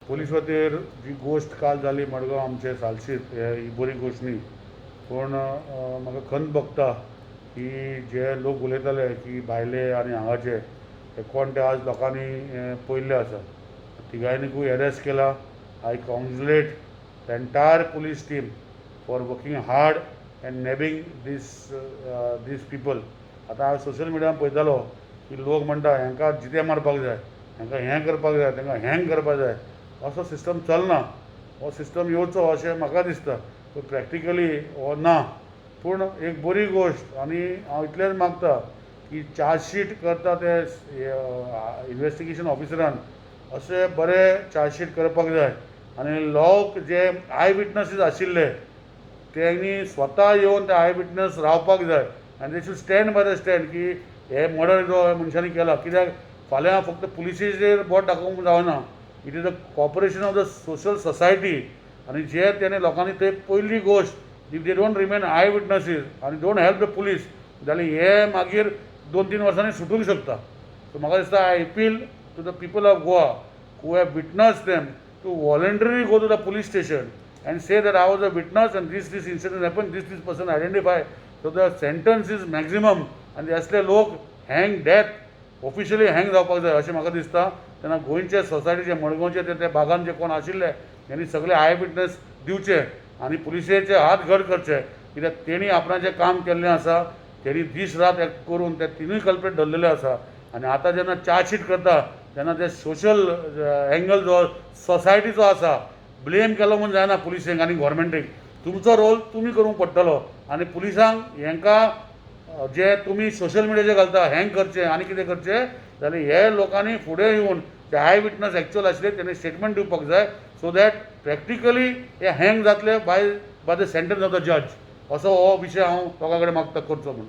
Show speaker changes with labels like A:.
A: Police खातीर जी गोश्ट काल जाली मडगांव आमचे सालशीत ही बरी गोश्ट न्ही. पूण म्हाका खंत भोगता की जे लोक उलयताले की भायले आनी हांगाचे हे कोण ते आज लोकांनी पळयल्ले आसा. तिगांयनीकूय एरेस्ट केला. I congratulate the entire police team for working hard and nabbing these people. आतां हांव सोशल मिडियार पळयतालो की लोक म्हणटा हांकां जिते मारपाक जाय, हांकां हें करपाक जाय, तांकां हँग करपाक जाय. असो सिस्टम चलना. हो सिस्टम येवचो अशें म्हाका दिसता, पूण प्रॅक्टिकली हो ना. पूण एक बरी गोश्ट आनी हांव इतलेंच मागता की चार्जशीट करता ते इनवेस्टिगेशन ऑफिसरान अशें बरें चार्जशीट करपाक जाय आनी लोक जे I witnesses आशिल्ले तेणी स्वता येवन ते I witness रावपाक जाय आनी they should stand by the stand की हे मर्डर जो मनशांनी केला. कित्याक फाल्यां फक्त पुलिसेचेर बोट दाखोवंक जावना. It is a cooperation of the social society. आनी जे तेणे लोकांनी ते पयली गोश्ट, if they don't remain eye witnesses आनी don't help the police जाल्यार हे मागीर 2-3 वर्सांनी सुटूंक शकता. सो म्हाका दिसता, I appeal to the people of Goa who have witnessed them to voluntarily go to the police station and say that I was a witness and this incident happened, this person identified. So the sentence is maximum आनी असले लोक hang, death, officially hang जावपाक जाय अशें म्हाका दिसता. तेन्ना गोंयचे सोसायटीचे, मडगांवचे ते भागान जे कोण आशिल्ले तेणी सगळे I witness दिवचे आनी पुलिसेचे हात घट करचे, कित्याक तेणी आपणाचें काम केल्लें आसा. तेणी दीस रात एक करून ते तिनूय कल्प्रेट धरलेले आसा. आनी आतां जेन्ना चार्जशीट करता तेन्ना ते सोशल एंगल जो सोसायटीचो आसा, ब्लेम केलो म्हूण जायना पुलिसेक आनी गोवोरमेंटीक. तुमचो रोल तुमी करूंक पडटलो. आनी पुलिसांक हेंकां जे तुमी सोशल मिडियाचेर घालता, हँग करचें आनी कितें करचें जाल्यार हे लोकांनी फुडें येवन जे I witness actual आशिल्ले तेणी स्टेटमेंट दिवपाक जाय, सो that practically हे हँग जातले by the sentence of the judge. असो हो विशय हांव लोकां कडेन मागता करचो म्हूण.